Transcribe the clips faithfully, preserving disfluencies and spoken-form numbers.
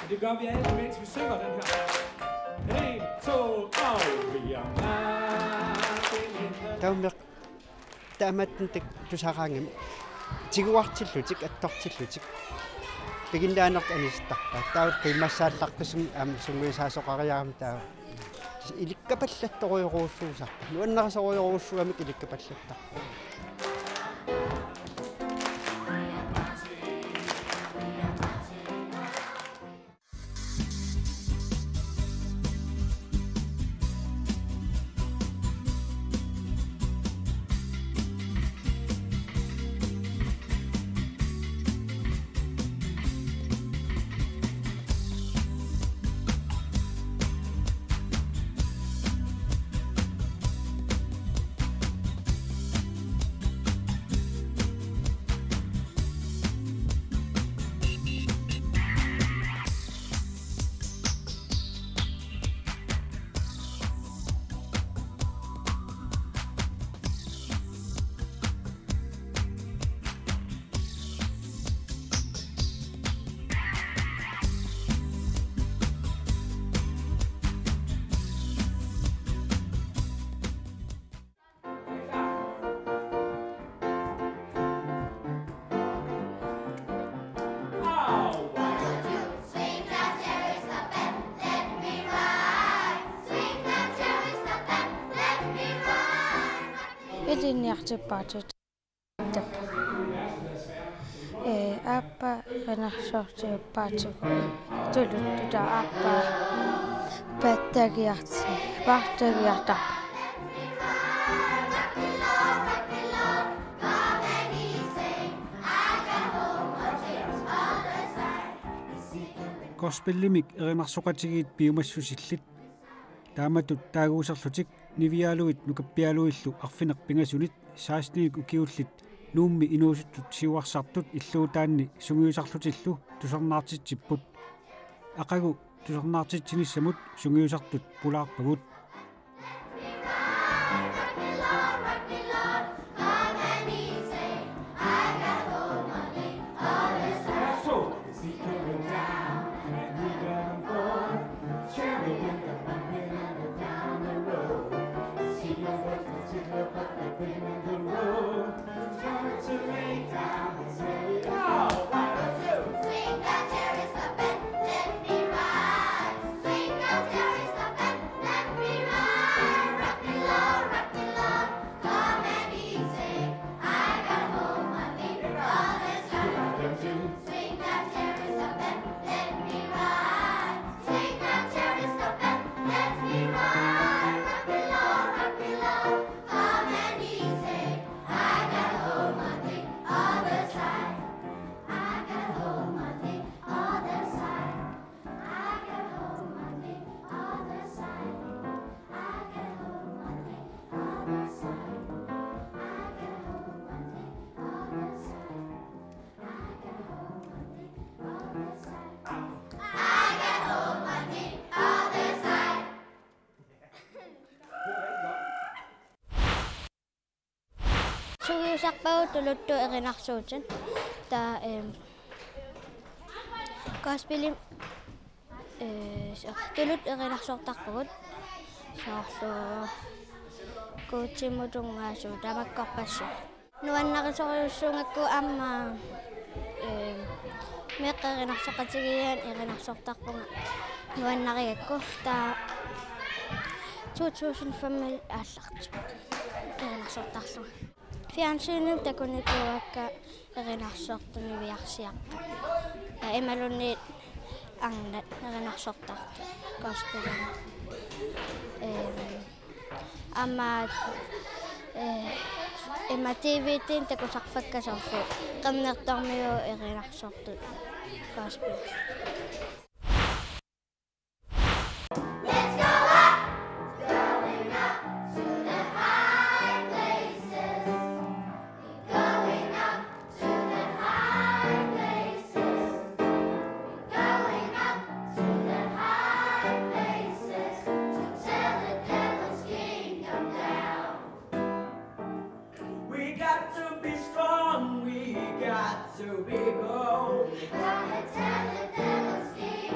Det gør vi alle, mens vi synger den her. En, to, og vi er Martin. Taamaattut tak tusaraangami tiguartillutik, attortillutik. Piginnaanertut anisittarpaat. Taava qiimmassaallaqqisumik aamma sungiusaasoqariarami taava. Ilikkapallattorujorujussuusarput. Nuannarisorujorujussuugamik ilikkapallattarput. Ilinniartippaatut. Ee, aappaa erinarsortippaatigut tuluttut aappaa pattagiarti-, pattagiartarput. Gospellimik erinarsoqatigiit piumassusillit. Taamatut taaguuserlutik Niviaaluit Nukappiaaluillu arfineq-pingasunit seksten ukiullit Nuummi inuusuttut siuarsartut illuutaanni sungiusarlutillu tusarnaartitsipput. Aqagu tusarnaartitsinissamut sungiusartut pulaarpagut. Sungiusarpagut tuluttut erinarsuutit. Taava, ehm, gospelimi, eh, so-, tuluttut erinarsortarpagut. Soorlu Guutimut tunngasoq tamakkorpassuit. Nuannarisorujussuugakku aamma, ehm, meeqqat erinarsoqatigiiaat erinarsortarpunga nuannarigakku. Taava to tusind fem aallartippoq erinarsortarlunga. Fjernsynimi takunikuuakka erinarsortut niviarsiaqqat. Ja imaluunniit arnat erinarsortartut gospelimi. Ehm, aamma, eh, ima D V D-mi takusarpakka soorlu Qernertormiut erinarsortut gospel. Let's go up, going up to the high places. Going up to the high places. Going up to the high places to tell the devil's kingdom down. We got to be strong, we got to be bold. We gotta tell the devil's kingdom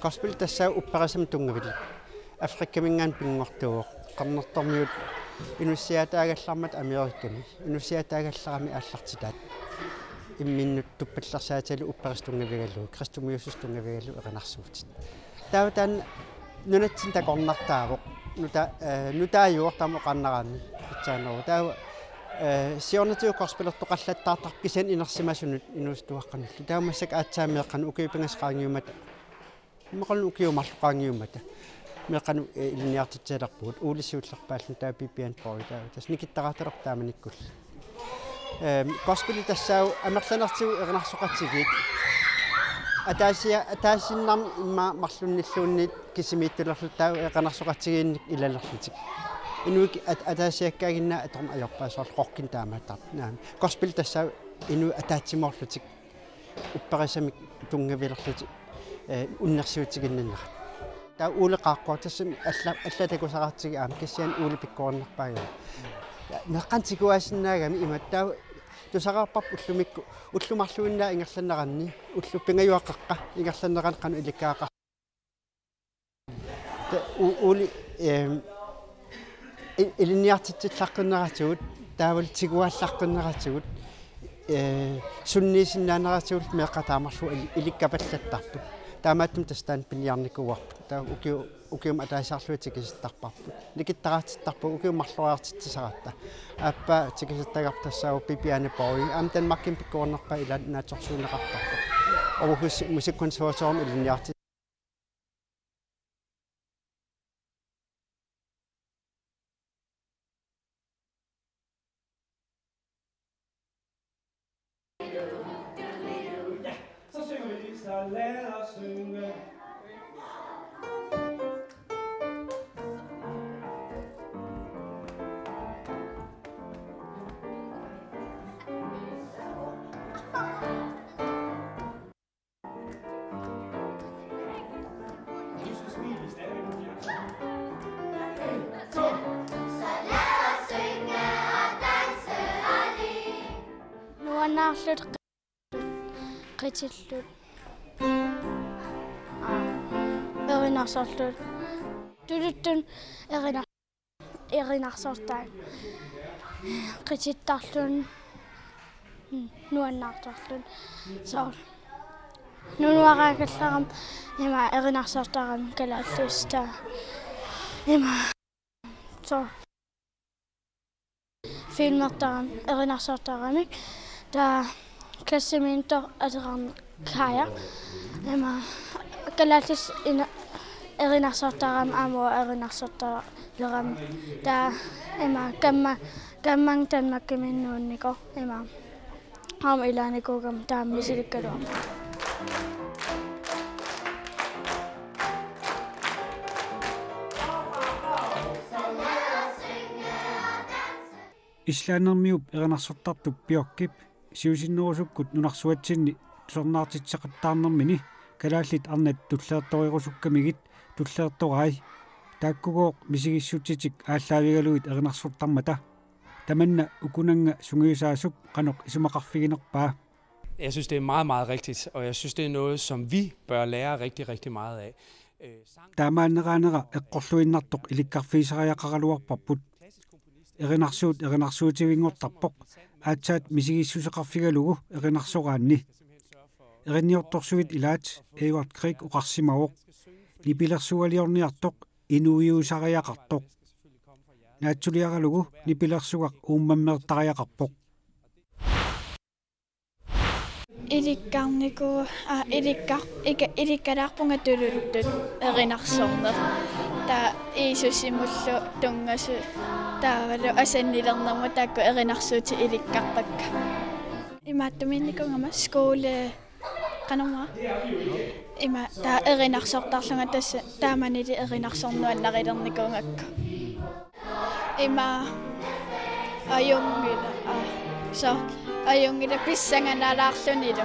Gospel tassaavoq upperisamik tunngavilerlugu. Afrikaminngaanniit pinngortuuvoq. Qernertormiut inussiaataagallarmata Amerikami. Inussiaataagallarami aallartitaat. Imminnut tuppallersaatigalugu upperisaq tunngavigalugu, kristumiussuseq tunngavigalugu erinarsuutit. Taava taanna nunatsinni takornartaavoq. Nuta-, eh, nutaajuvoq taama oqaannaraanni pitsaaneruvoq. Taava, eh, siornatigut gospellertoqallattaartarpoq kisianni inersimasunut inuusuttuaqqanullu. Taava massakkut aatsaat meeqqanut ukiut pingasut qaangiummata. Immaqalu ukiut marluk qaangiummata. Meeqqanut, eh, ilinniartitsilerpugut. Ole siullerpaalluni taava Bibian Boy taava. Tassa nikittaraatalerpoq taamanikkulli. Ehm, gospeli tassaavoq amerlanertigut erinarsoqatigiit. Ataasia-, ataasiinnarmik immaqa marlunnilluunniit kisimiittulerlutik taava erinarsoqatigiinnik ilalerlutik. Inuit at-, ataasiakkaaginnaat atorneq ajorpaa soorlu rockinik taamaattarpoq. Naamik. Gospeli tassaavoq inuit ataatsimoorlutik upperisamik tunngavilerlutik, eh, unnersiutiginninnerat. Taava Ole qaaqquaq tassami alla-, allat takusaratsigu aamma kisianni Ole pikkorinnerpaagami. Meeqqanut tiguaasinnaagami imatut taava tusararparput ullumikkut ullut marluinnaat ingerlaneranni ullut pingajuat qeqqa ingerlaneranni qanoq ilikkagaqar-. Ta-, u-, Ole, ehm, i-, ilinniartitsillaqqinneratigut, taavalu tiguaallaqqinneratigut, eh, sunniisinnaaneratigut meeqqat taamarlugu ili-, ilikkapallattarput. Taamaattumik tassa taanna piniarnikuuarput. Taava ukiu-, ukiumut ataasiarlugit tikisittarparput. Nikittaraatittarpugut ukiut marloriartitsisaratta. Aappaa tikisattagarput tassaavoq Bibiane Borg. Aamma Danmarkimi pikkorinnerpaaq ilaat naatsorsuunneqartarpoq. Aarhus Musikkonservatoriumi ilinniarti- Nuannaarlutik qitillutik. Aa, erinarsorlutik. Tuluttut erinar-, erinarsortai. Qitittarluni, nuannaartarluni. Soorlu nunuaraagallarama ima erinarsortarami kalaallisut. Ima. Soorlu filmertarami erinarsortaramik. Taava klassimiittoq ateqarneq Kaja. Ima kalaallisut ina-, erinarsortarami aamma erinarsortalerami. Taava ima kamma-, kammammut Danmarkimiinnuunnikoq ima. Aamma ilaanikuugama taama misilikkaluarpoq. Islandimiup erinarsortartup Björkip siusinnerusukkut nunarsuatsinni tusarnaartitseqattaarnermini kalaallit arnat tulliartorerusukkamigit tulliartorai. Taakkugooq misigissutsitik aallaavigalugit erinarsortarmata. Tamanna ukunannga sungiusaasup qanoq isumaqarfiginerpaa. Jeg synes, det er meget, meget rigtigt, og jeg synes, det er noget, som vi bør lære rigtig, rigtig meget af. Øh, sang- Taamaanneraanera eqqorluinnartoq ilikkarfigisariaqaraluarparput. Erinarsuut erinarsuutivinngortarpoq, aatsaat misigissuseqarfigalugu erinarsoraanni. Erinniortorsuit ilaat Edvard Grieg oqarsimavoq: Nipilersualiorniartoq inuiusariaqartoq. Naatsuliaralugu nipilersugaq uummammeertariaqarpoq. Ilikkarniku-, aa, ilikkar-, ika-, ilikkalaarpunga tuluttut erinarsorneq. Taava Jiisusimullu tunngasut taavalu asannilernermut taakku erinarsuutit ilikkarpakka. Imaattumiinnikuugama skole qanormaa. Ima taava erinarsortarlunga tassa taamanili erinarsornuannaralernikuugakku. Ima ajunngilaq, aa, soorlu ajunngilaq pissanganalaarlunilu.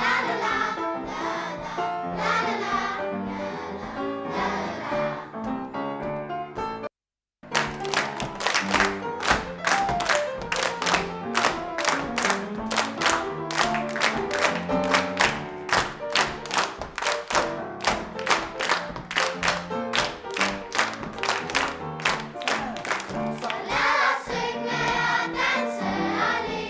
Så lad os synge og danse og le,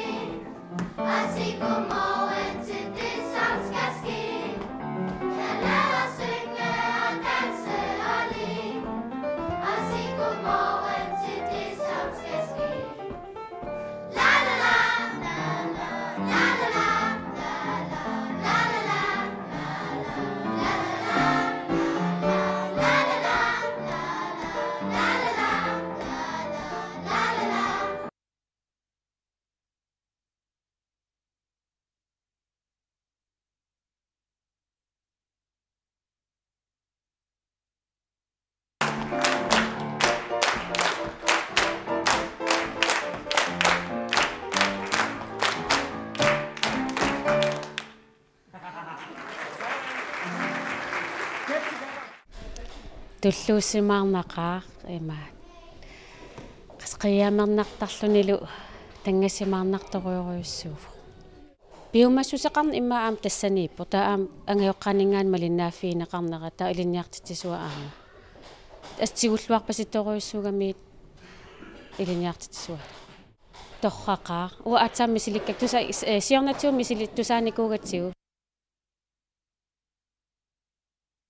og sige godmorgen til det, som skal ske. Så lad os synge og danse og le, og sige godmorgen til det, som skal ske. Tulluusimaarnaqaaq ima. Qasqiaamernartarlunilu tangasimaarnartorujorujussuuvoq. Piumassuseqarneq immaqa aamma tassaniippoq. Taava aamma angajoqqaaninngaanniit malinnaaffigineqarnera taava ilinniartitsisua aamma. Tassa tigulluarpasittorujussuugamiuk ilinniartitsisua. Torraqaaq. Uanga aatsaat misilikkakku tusa-, eh, siornatigut misili-, tusaanikuugatsigu.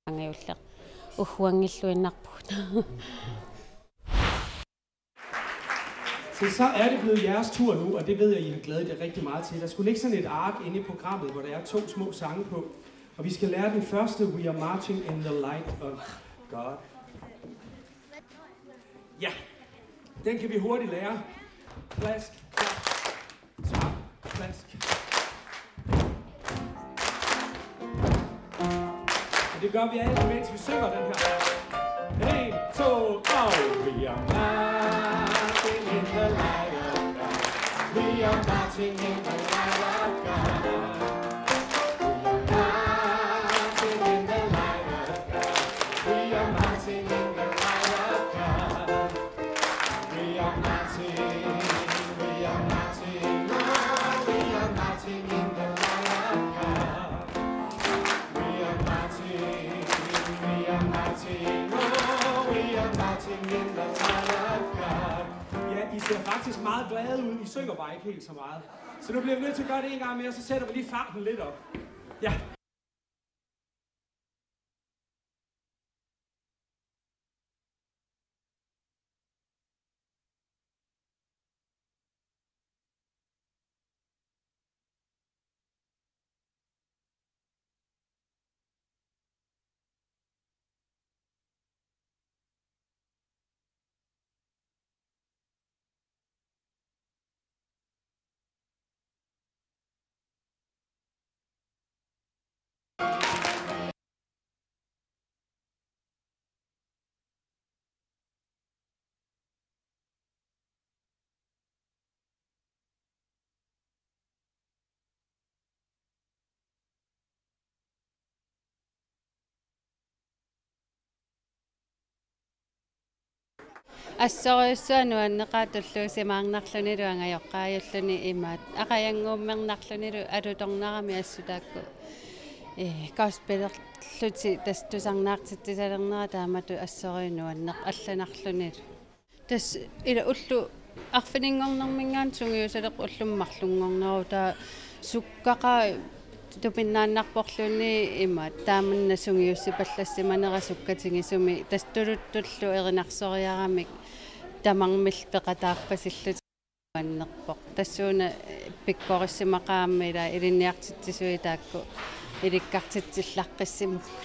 Angajulleq. Ugguanngilluinnarpugut. Så, så er det blevet jeres tur nu, og det ved jeg, I har glædet jer rigtig meget til. Der skulle ligge sådan et ark inde i programmet, hvor der er to små sange på. Og vi skal lære den første, We Are Marching in the Light of God. Ja, den kan vi hurtigt lære. Plask, klap, tap, plask. Og det gør vi alle, mens vi synger den her. En, to, og. We are marching in the light of God. We are marching in the light of God. We are marching in the light of God. We are marching in the light of God. We are marching, we are marching, oh, we are marching in the light of God. We are marching, we are marching, oh, we are marching in the light of God. Ja, I ser faktisk meget glade ud. I synger bare ikke helt så meget. Så nu bliver vi nødt til at gøre det en gang mere, så sætter vi lige farten lidt op. Ja. Assorujussuaq nuanneqaaq, tulluusimaarnarlunilu angajoqqaajulluni imaat aqajanguummernarlunilu alutornarami assut taakku, ee, gospelillutik tassa tusarnaartitsisalernera taamatut assorujuk nuanneq allanarlunilu. Tassa ila ulloq arfininngornerminngaanniit sungiusaleq ullumi marlunngorneruvoq, taava sukkaqaaq tupinnaannarporluunniit imaat taamanna sungiussipallassimanera sukkatigisumik tassa tuluttullu erinarsoriaramik tamarmillu peqataarpasillutik nuannerpoq. Tassuuna pikkorissimaqaaq aamma ila ilinniartitsisuit taakku ilikkartitsillaqqissimavut.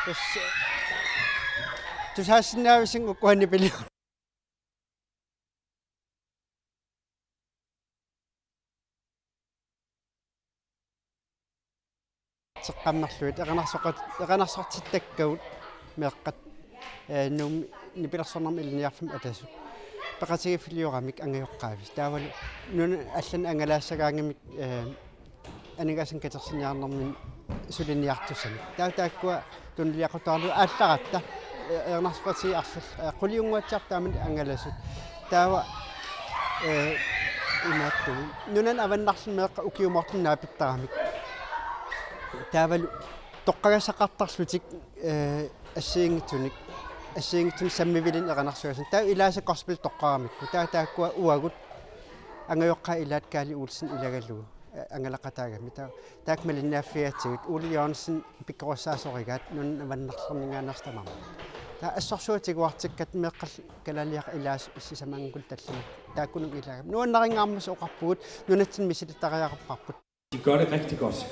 Tassa tusaassinnaavisinga ukua nipiliorneq? Seqqammerlugit erinarsoqat-, erinarsortittakkagut meeqqat, ee, Nuummi nipilersornermi ilinniarfimmi atasut peqatigiiffilioramikkit angajoqqaavisa. Taavalu nunanut allanut angalaassagaangamikku, ee, aningaasanik katersinniarnermini suliniartussanik. Taava taakkua tunuliaqutaarlugit aallaratta, ee, erinarsoqatigiit arlal-, ee, quliunnguatsiartut taamani angalasut. Taava, ee, imaattumik nunanut avannarluni meeqqat ukiumoortumik naapittaramik. Taavalu toqqagassaqartarlutik, ee, assigiinngitsunik, assigiinngitsunik sammivilinnut erinarsugassat. Taava ilaasa gospel toqqaramikku. Taava taakkua uagut angajoqqaat ilaat Kaali Olsen ilagalugu, ee, angalaqataagami. Taava taakku malinnaaffigaatsigit Ole Jørgensen pikkorissaasorigaat nunanut avannarlerninngaanneersut tamarmik. Taava assorsuaq tiguartikkatta meeqqallu kalaaliaqat ilaasut sisamanngukkulu tallimat taakkununnga ilaagami. Nuannarinngaarmata oqarpugut, nunatsinni misilittariaqarparput. De gør det rigtig godt.